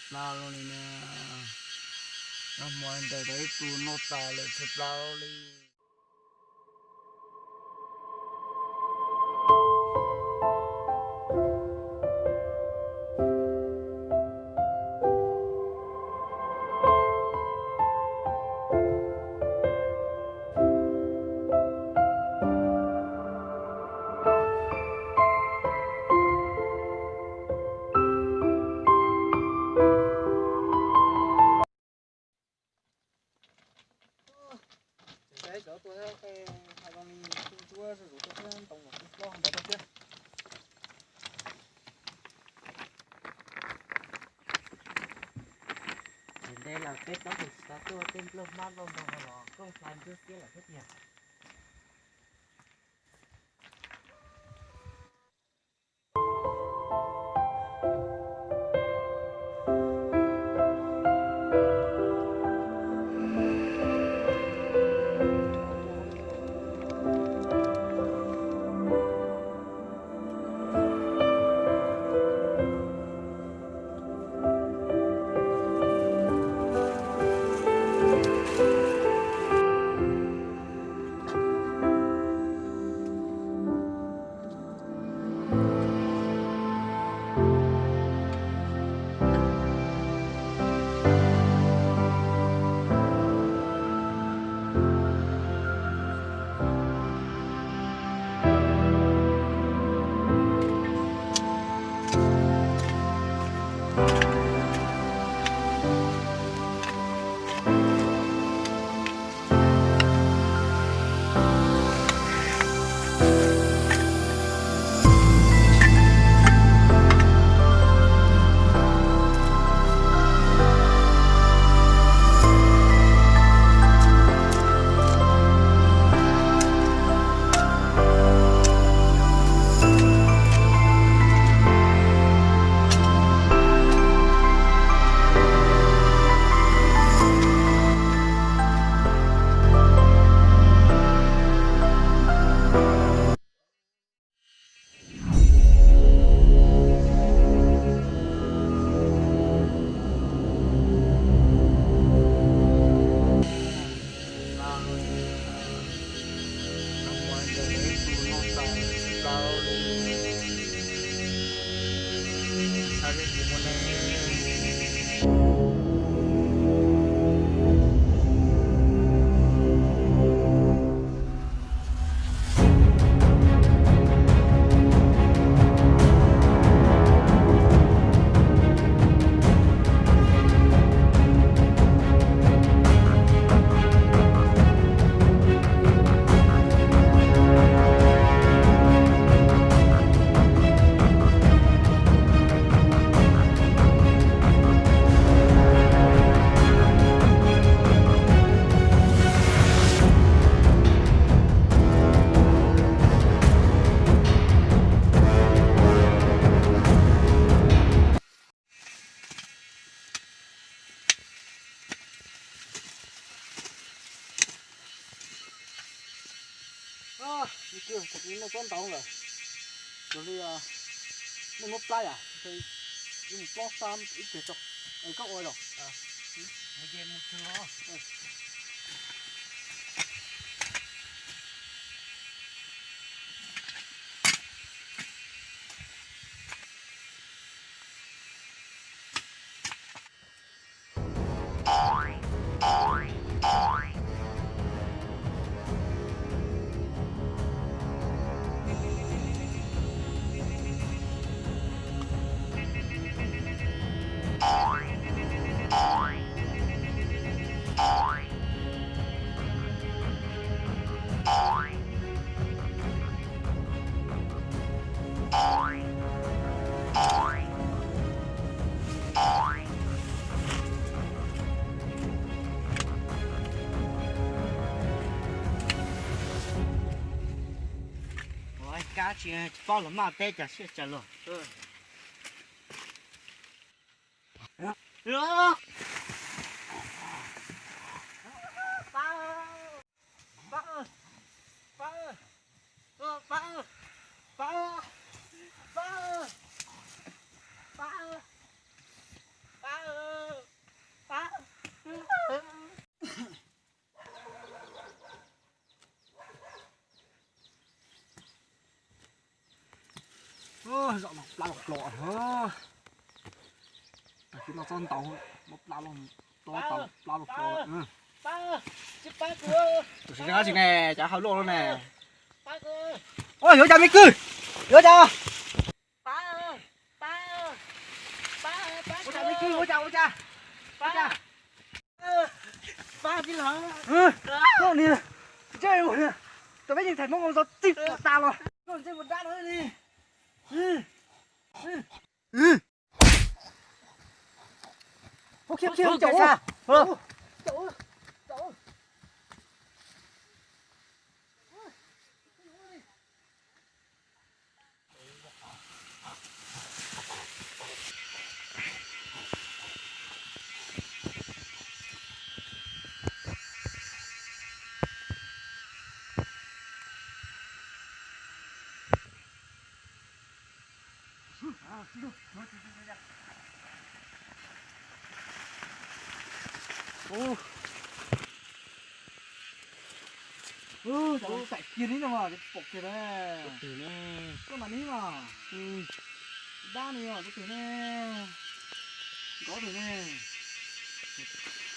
Plab los li na, nag hmo ntawd tau ib tug noj tas lawm tshaib plab li. Ces ntev lawm peb plaub hlis xyov tuaj tej nplooj hmab nplooj ntoo no los rooj hla ntsuab xiab lawm thiab tiag. Ib pliag kuv mus plob ntau lawm, kuv li muaj muab plab yam, mus plob xa ib pliag tso, es koj ua los. Ua kab tsis paub los maj teb cas siab tsawg luag. Plos, tag kis no txob ntaus, muab plab los, txob plab los pos. Tus tsis nyob tsis ne, cov hauv loj loj ne. Yuav cas me kwj, yuav cas? Ua cas me kwj, ua cas, ua cas? Ua cas? Pab tij laug. Koj niag, ntsej ua niag, tus peb yeej thaij Hmoob zoo txij tas los koj ntsej ua dab no li. Khiav, khiav, caum, caum. Tais kiag li no mas pom kiag lawm. Koj mas neb mas, dab ni os, twg ne, nkauj twg ne,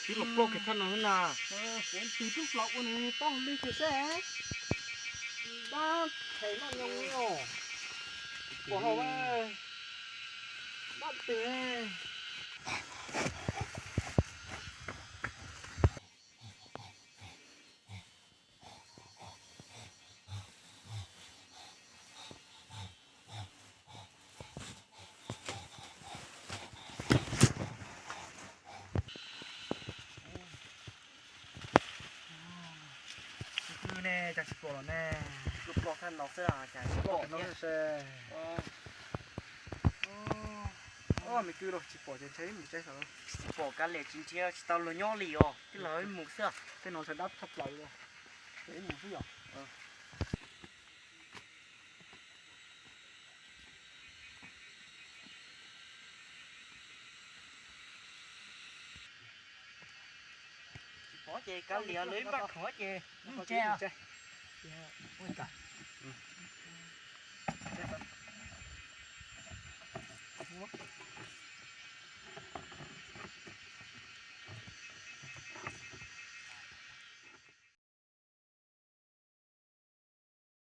twb los ploj kiag thaj no na. Kuv tus tub plaub ua nws tau li kiag seb, dab thaiv noj nyoos os, pom hauv dab twg. Kwj ne, cas tsis pom los ne. Kwj pom thaj no xwb, cas tsis pom no se. Me kwj los tsis pom ces ntshe mus tsev xwb. Tsis pom kav liam, tsis nrhiav tsis tau luag nyob li os, tij laug wb mus xwb. Tej no ntshe dab tshaj plaws li. Ces wb mus xwb yom. Tsis pom ces kav liam, lawv ib npaj khoom ces mus tsev.